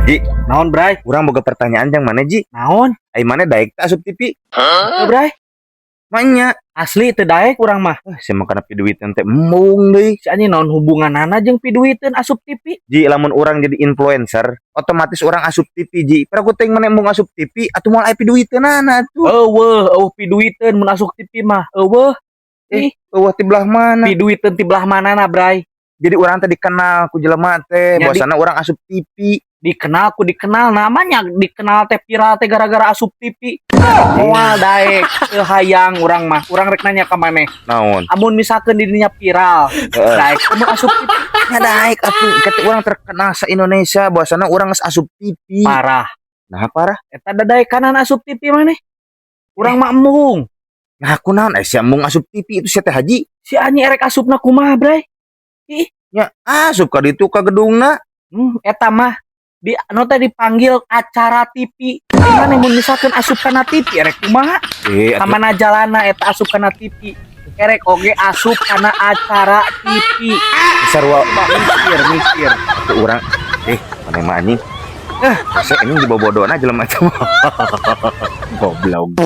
Ji, Naon, Bray? Urang boga pertanyaan jang maneh, Ji. Naon? Ai maneh daek teu asup TV? Teu, Bray. Manya. Asli teu daek urang mah. Eh, sia mah kana piduiteun teh embung deui. Si anjing, naon hubunganana jeung piduiteun asup TV? Ji, lamun urang jadi influencer, otomatis urang asup TV, Ji. Piraku teh maneh embung asup TV atuh moal aya piduiteunana atuh. Euweuh, euweuh piduiteun mun asup TV mah. Euweuh. Eh, euweuh ti belah mana? Piduiteun ti belah manana, Bray? Jadi urang teh dikenal ku jelema teh, Nya, bahwasana urang asup TV. Dikenal ku dikenal, namanya dikenal teh viral teh gara-gara asup TV. Moal daek, teu hayang urang mah. Urang rek nanya ka maneh. Naon? Amun misalkeun di dinya viral, daek mun asup TV? Nya daek atuh, kata urang terkenal sa Indonesia bahwasana urang geus asup TV. Parah. Nah, parah. Eta da daekanan asup TV maneh. Urang mah embung. Nah, kunaon eh sia embung asup TV itu sia teh, Haji? Si anjing, erek asupna kumaha, Bray? Ih, Nya asup ka ditu ka gedungna. Eta mah di anu teh dipanggil acara TV. Gimana mun misalkan asup kana TV erek kumaha? Eh, atuh. Kamana jalana eta asup kana TV? Erek oge asup kana acara TV. Sarua. Mikir, mikir. Atuh urang eh maneh mah anjing. Eh, saya ini dibobodona jelema eta mah. Goblok.